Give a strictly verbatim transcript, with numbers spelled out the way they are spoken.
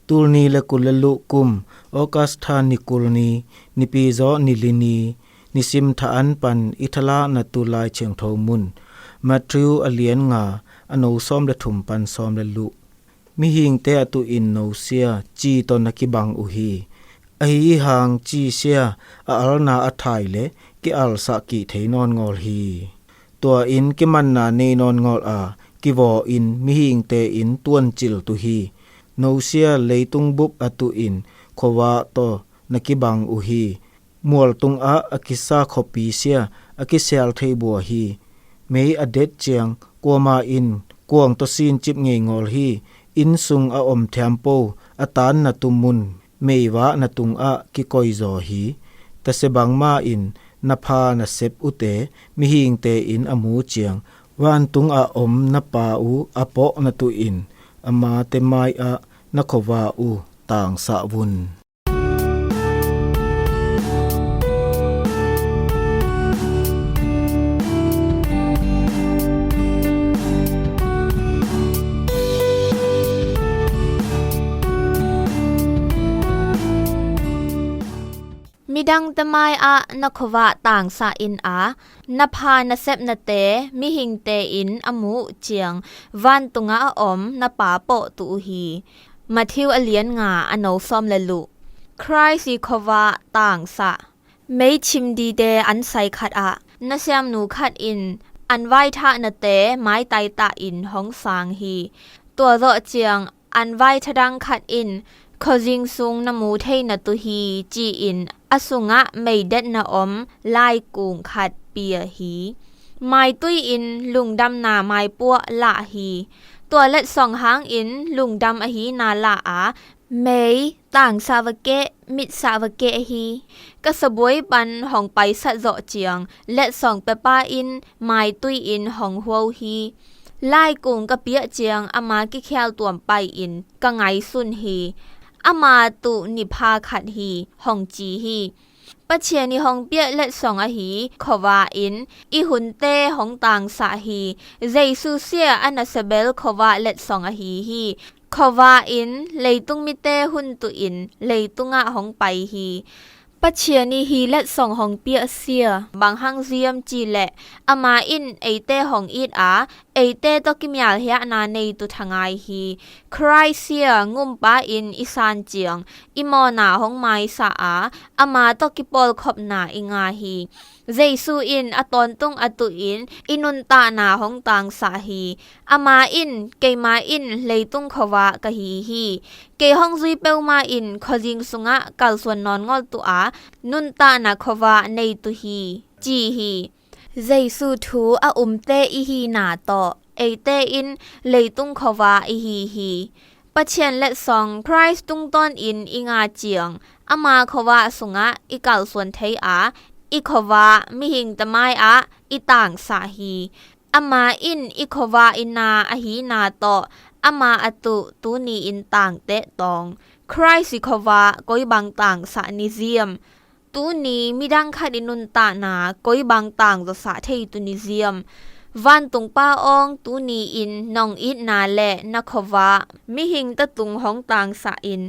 Tul ni le kul le luh kum, August tha ni kul ni, nipi zaw ni li ni, nisim tha an pan i thalakna tu Lai Thiangtho mun, Matthew a lian nga, a no sawm le thum pan sawm le luh. Mihingte a tuh in nosia ci tawh na kibang uh hi. Ahi hang ci sia a alna a thai le ki-alsah kih thei nawn ngawl hi. Tua in kimanna nei nawn ngawl a, kivaw in mihingte in tuancil tuh hi. Nosia leitung bup a tuh in khuavak tawh na kibang uh hi. Mual tungah a kisa khuapi sia a kisial thei bua hi. Mei a det ciang kuama in kuang tawh sincip ngei ngawl hi. Inn sung a om thiampo a tanna tu mun meivahna tungah kikoizaw hi. Tasia bangma in na pha na sep uhte mihingte in a mu ciang, vantung a om na Pa uh a pawh na tuh in amate mai-ah na khuavak uh tangsah vun. Midangte mai-ah na khuavak tangsah in a, na pha na sepnate mihingte in a muh ciang vantungah a om na Pa pawh tuh uh hi. Matthew a lian nga, a no sawm le luh. Khrist i khuavak tangsah. Mei chim dite an sai khat ah nasiamnu khat in an vaithahnate maitai tah in hong sang hi. Tua zawh ciang an vaithadang khat in khuazing sung na mu thei na tuh hi ci-in a sungah meidetna om laikung khat pia hi. Maitui in lungdamna maipuah lah hi. Tua letsong hangin lungdam ahina lah a, mei tangsah va keh, mitsah va keh hi. Ka sabuai pan hong paisat zawh ciang letsong pepa in maitui in hong huo hi. Laikung ka piah ciang ama kikhial tuam pai-in ka ngaisun hi. Ama tuh nipha khat hi, hong ci hi. Pathian i hong piah letsong ahi khuavak in i hunte hong tangsah hi. Jesu sia a nasabel khuavak letsong ahi hi. Khuavak in leitung mite hun tuh in leitungah hong pai hi. Pathian i hi letsong hong piah sia bang hang ziam cih leh, ama in eite hong it a, eite tawh kimialhiahna neitu thangai hi. Khrist sia ngumpa in i san ciang i mawhna hong maisa a, ama tawh kipawlkhopna i ngah hi. Jesu in a tawntung a tuh in i nuntakna hong tangsah hi. Ama in, keima in leitung khuavak ka hi hi. Kei hong zui peuhmah in khuazing sungah kalsuan nawn ngawl tuh a, nuntakna khuavak neitu hi, ci hi. Jesu thu a umte i hina tawh eite in leitung khuavak i hi hi. Pathian letsong Khrist tungtawnin i ngah ciang ama khuavak sungah i kalsuan thei a, i khuavak mihingte mai-ah i tangsah hi. Ama in i khuavak i na ahina tawh ama a tuh tuni-in tangteh tawng. Khrist i khuavak koi bang tangsah ni ziam? Tuni midang khat i nuntakna koi bang tangzawsah thei tu ni ziam? Vantung Pa awng, tuni-in nong itna le na khuavak mihingte tung hong tangsah in.